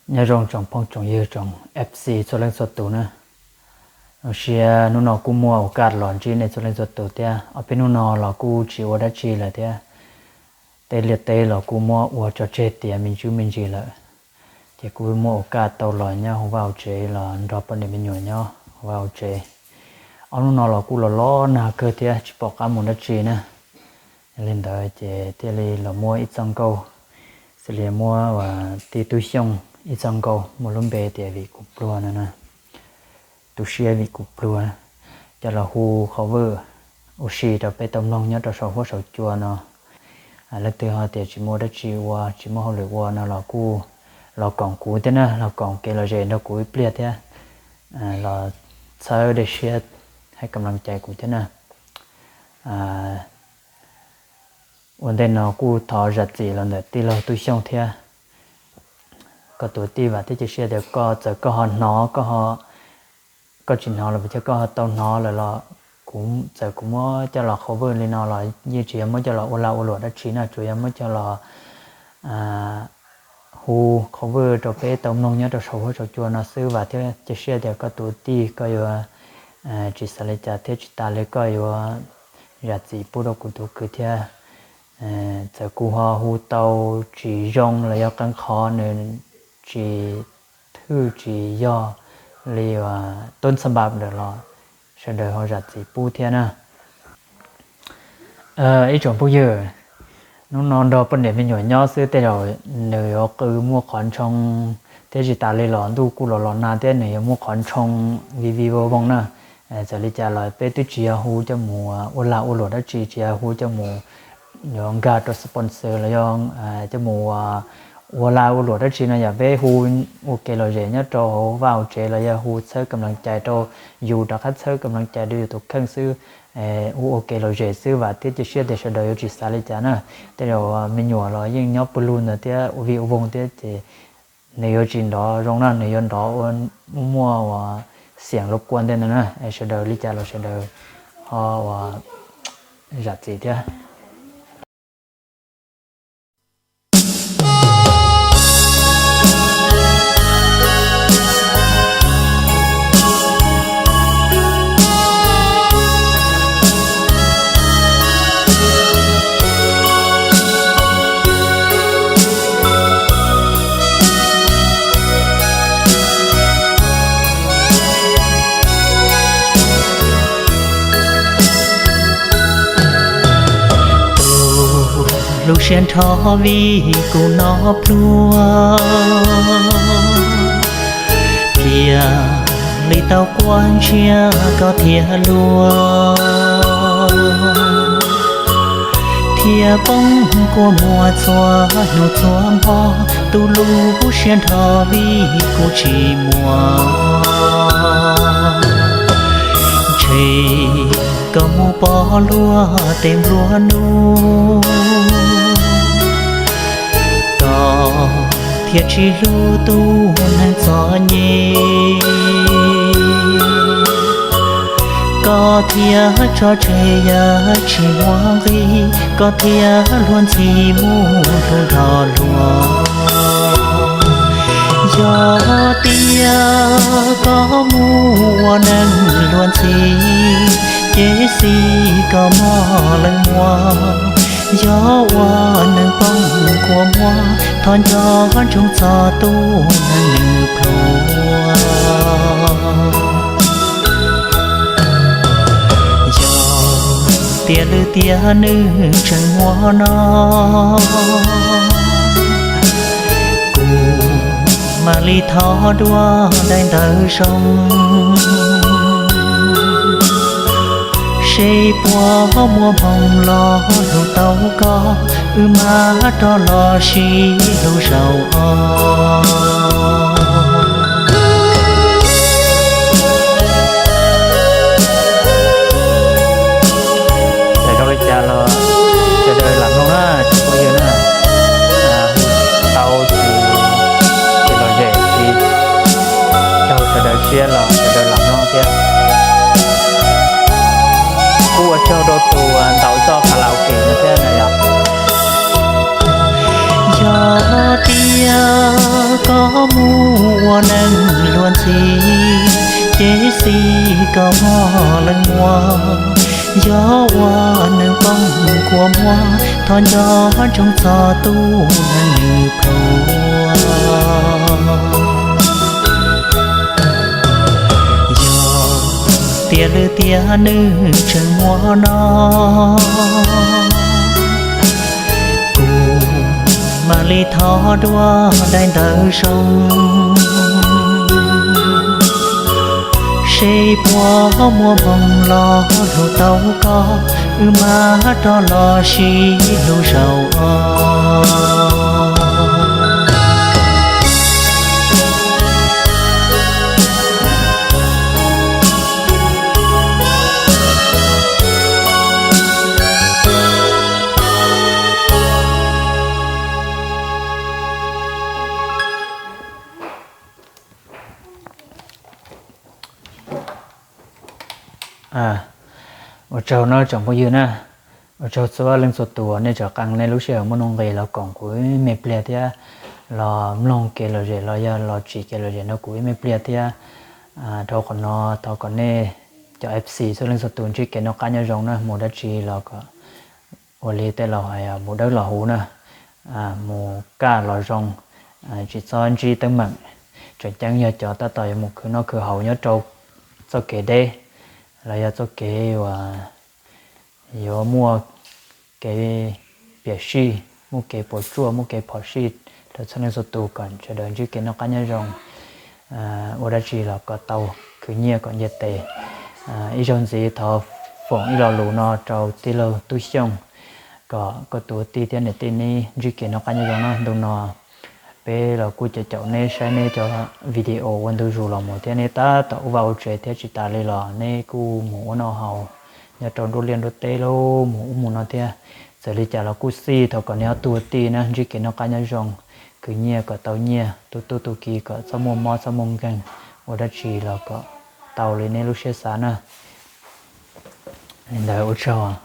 Nyob zoo tsoom phooj tsoom ywg tsoom F C txhua leej txhua tus na. Zoo siab hnub no kuj muaj ua kaj los ntsib nej txhua leej txhua tus thiab. Ob peb hnub no los kuj tsis ua dab tsi lawm thiab. Tej liaj teb los kuj muab ua tso tseg tiav me ntsis me ntsis lawm, ces kuj muaj ua kaj tau los nyob hauv vaj hauv tsev los nrog poj niam me nyuam nyob hauv vaj hauv tsev. Ob hnub no los kuj los los nag kawg thiab tsis pom qab mus dab tsi na. Yog li ntawd ces thiaj li los muab ib txoj nkauj, xws li muab tij Tub Xyooj ib txoj nkauj muaj lub npe tias Vim Kuv Pluag no na. Tu siab vim kuv pluag, coj los hu qhov vwj ua si rau peb tau mloog nyob rau saum huab saum cua no. Leej twg ho tias tsis muaj dab tsi ua, tsis muaj hauj lwm ua no los kuj los koom kuv thiab na, los koom kev lom zem nrog kuv ib pliag thiab, los txhawb dej siab hais kam lees cai kuv thiab na. Ua ntej no kuj thov zam txim los ntawm tij laug Tub Xyooj thiab. Koj tus tij, vam thiab cia siab tias koj txawm koj ho hnov, koj tsis hnov los puas cas, koj ho tau hnov lawm los kuv txawm kuv muab coj los qhov vwj li no los yeej tsis yog muab coj los ua lag ua luam dab tsi no, tsuas yog muab coj los hu qhov vwj rau peb tau mloog nyob rau saum huab saum cua no xwb. Vam thiab cia siab tias koj tus tij koj yuav tsis xav li cas thiab tsis tas li koj yuav zam txim pub rau kuv tus kwv thiab. Txawm kuv ho hu tau tsis zoo los yog qee qhov nws tsis thwj tsis yog li uas tub ntxhab npab ntawm los sawv daws ho zam txim pub thiab na. Ib tsoom phooj ywg, hnub no nrog poj niam me nyuam nyob xwb tej zaum nws yuav qw muaj qhov ntshoo thiab tsis tas li los ntuj kuj los los nag thiab nws yuav muaj qhov ntshoo vij vij voog voog na. Txawm li cas los peb twb tsis yog hu coj mus ua lag ua luam dab tsi, tsis yog hu coj mus yuav nkag rau sponsor los yog coj mus ua lag ua luam dab tsi no, yog peb hu ua kev lom zem nyob rau hauv vaj hauv tsev los yog hu txhawb kam lees cai rau yus rov qab txhawb kam lees cai rau yus tus kheej xwb, hu ua kev lom zem xwb. Vam thiab cia siab tias sawv daws yuav tsis xav li cas na. Tej zaum me nyuam los yeej nyob pawg lug ntawd thiab ua vij ua voog thiab ces nws yuav tsis nrov zoo na, nws yuav nrov ua muaj uas xiam lub kua ntej ntawd na. Sawv daws li cas los sawv daws ho uas zam txim thiab. Tus lub siab nrho vim kuv noj pluag, thiaj li tau quaj ntsiag koj thiab luag, thiaj poob kua muag txhua hnub txhua hmo. Tus lub siab nrho vim kuv tsis muaj, ntshe koj mus pom luag tej nplua nuj, koj thiaj tsis hlub tus neeg txom nyem. Koj thiaj tso tseg yam tsis muaj nqis, koj thiaj luag ntxhi mus hlub nrog luag. Yog tias koj mus ua neeg luag ntxhi, ces xij koj mog leej muam. Yog ua neeg poob kua muag, thov nco ntsoov txog tus neeg nws pluag. Yog tias lwm tiam nws tseem muaj no, kuv mam li thov dua daim ntawv zoo, seb puas muaj hmoo los hlub tau koj, wb mam rov los sib hlub zaum os. Txawm zoo li cas los sawv daws lam mloog na, tsoom phooj ywg na. Hu tau tsis, tsis lom zem tsis raug sawv daws siab los sawv daws lam mloog thiab. Kuj ua tsaug rau tus ntaus txoj karaoke no thiab na yom. Yog tias Yog koj mus ua neej luag ntxhi, ces xij koj muaj leej muam. Yog ua neej poob kua muag, thov nco ntsoov txog tus neeg nws plhuav. Yog tias lwm tiam nws tseem muaj no, kuv mam li thov dua daim ntawv zoo, seb puas muaj hmoo los hlub tau koj, wb mam rov los sib hlub zaum os. Ua tsaug no tsoom phooj ywg na, ua tsaug txhua leej txhua tus nej tseem qee nej lub sij hawm muaj nuj nqis los koom kuv ib me pliag thiab, los mloog kev lom zem los yog los tsim kev lom zem no kuv ib me pliag thiab. Dhau qhov no thov kom nej cov F C txhua leej txhua tus ntsib kev noj qab nyob zoo na, mus dab tsi los kom ua li tej laus hais mus dawb los huv na, mus kaj los zoo, tsis txhob ntsib teeb meem. Tseem ceeb yog cov tab tom yuav mus khwv noj khwv haus nyob rau txoj kev deb los yog txoj kev uas yuav muaj kev piam sij, muaj kev puas tsuaj, muaj kev phom sij rau txhua leej txhua tus kom sawv daws ntsib kev noj qab nyob zoo. Ua dab tsi los kom tau, khwv nyiaj kom nce tes. Ib zaug ntxiv thov foom ib lo lus no rau tij laug Tub Xyooj, kom koj tus tij thiab niam tij neb ntsib kev noj qab nyob zoo na. Ntu no peb los kuj caum caum neb saib neb cov video ua ntu zus los mus thiab neb tab tom ua vaj ua tsev thiab tsis tas li los neb kuj mus ua noj haus nyob rau nruab liaj nruab teb los mus ub mus no thiab. Txawm li cas los kuj xij thov kom neb ob tug tij na ntsib kev noj qab nyob zoo, khwv nyiaj kom tau nyiaj, tu tub tu ki kom txhob muaj mob txhob muaj nkeeg, ua dab tsi los kom tau li neb lub siab xav na. Li ntawd ua tsaug.